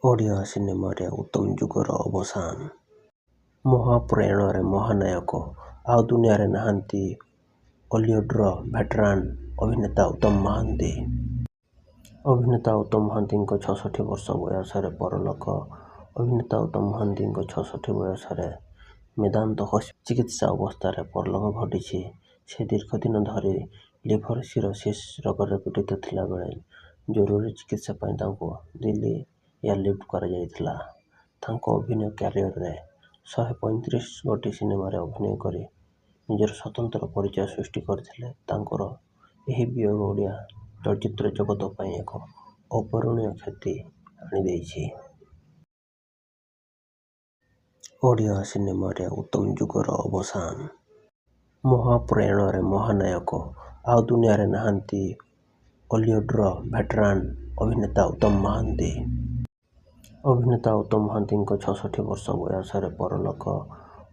ଓଡ଼ିଆ ସିନେମାରେ ଉତ୍ତମ ଯୁଗର ଅବସାନ। ମହାପ୍ରୟାଣରେ ମହାନାୟକ। ଆଉ ଦୁନିଆରେ ନାହାନ୍ତି ଓଲିଉଡର ଭେଟେରାନ୍ ଅଭିନେତା ଉତ୍ତମ ମହାନ୍ତି। ଅଭିନେତା ଉତ୍ତମ ମହାନ୍ତିଙ୍କ 66 ବର୍ଷ ବୟସରେ ପରଲୋକ। ଅଭିନେତା ଉତ୍ତମ ମହାନ୍ତିଙ୍କ 66 ବୟସରେ ମେଦାନ୍ତ ହସ୍ପିଟାଲରେ ଚିକିତ୍ସା ଅବସ୍ଥାରେ ପରଲୋକ ଘଟିଛି। ସେ ଦୀର୍ଘଦିନ ଧରି ଲିଭର ସିରୋସିସ୍ ରୋଗରେ ପୀଡ଼ିତ ଥିଲାବେଳେ ଜରୁରୀ ଚିକିତ୍ସା ପାଇଁ ତାଙ୍କୁ ଦିଲ୍ଲୀ ଏୟାରଲିଫ୍ଟ କରାଯାଇଥିଲା। ତାଙ୍କ ଅଭିନୟ କ୍ୟାରିୟରରେ 135 ଗୋଟି ସିନେମାରେ ଅଭିନୟ କରି ନିଜର ସ୍ୱତନ୍ତ୍ର ପରିଚୟ ସୃଷ୍ଟି କରିଥିଲେ। ତାଙ୍କର ଏହି ବିୟୋଗ ଓଡ଼ିଆ ଚଳଚ୍ଚିତ୍ର ଜଗତ ପାଇଁ ଏକ ଅପୂରଣୀୟ କ୍ଷତି ଆଣିଦେଇଛି। ଓଡ଼ିଆ ସିନେମାରେ ଉତ୍ତମ ଯୁଗର ଅବସାନ। ମହାପ୍ରୟାଣରେ ମହାନାୟକ। ଆଉ ଦୁନିଆରେ ନାହାନ୍ତି ଓଲିଉଡର ଭେଟେରାନ୍ ଅଭିନେତା ଉତ୍ତମ ମହାନ୍ତି। ଅଭିନେତା ଉତ୍ତମ ମହାନ୍ତିଙ୍କ 66 ବର୍ଷ ବୟସରେ ପରଲୋକ।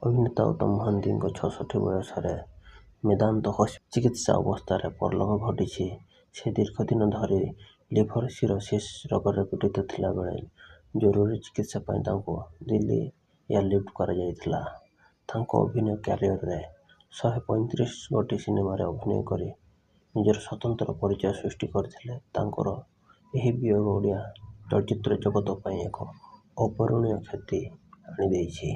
ଅଭିନେତା ଉତ୍ତମ ମହାନ୍ତିଙ୍କ 66 ବୟସରେ ମେଦାନ୍ତ ହସ୍ପିଟାଲରେ ଚିକିତ୍ସା ଅବସ୍ଥାରେ ପରଲୋକ ଘଟିଛି। ସେ ଦୀର୍ଘଦିନ ଧରି ଲିଭର ସିରୋସିସ୍ ରୋଗରେ ପୀଡ଼ିତ ଥିଲାବେଳେ ଜରୁରୀ ଚିକିତ୍ସା ପାଇଁ ତାଙ୍କୁ ଦିଲ୍ଲୀ ଏୟାରଲିଫ୍ଟ କରାଯାଇଥିଲା। ତାଙ୍କ ଅଭିନୟ କ୍ୟାରିୟରରେ 135 ଗୋଟି ସିନେମାରେ ଅଭିନୟ କରି ନିଜର ସ୍ୱତନ୍ତ୍ର ପରିଚୟ ସୃଷ୍ଟି କରିଥିଲେ। ତାଙ୍କର ଏହି ବିୟୋଗ ଓଡ଼ିଆ ଚଳଚ୍ଚିତ୍ର ଜଗତ ପାଇଁ ଏକ ଅପୂରଣୀୟ କ୍ଷତି ଆଣିଦେଇଛି।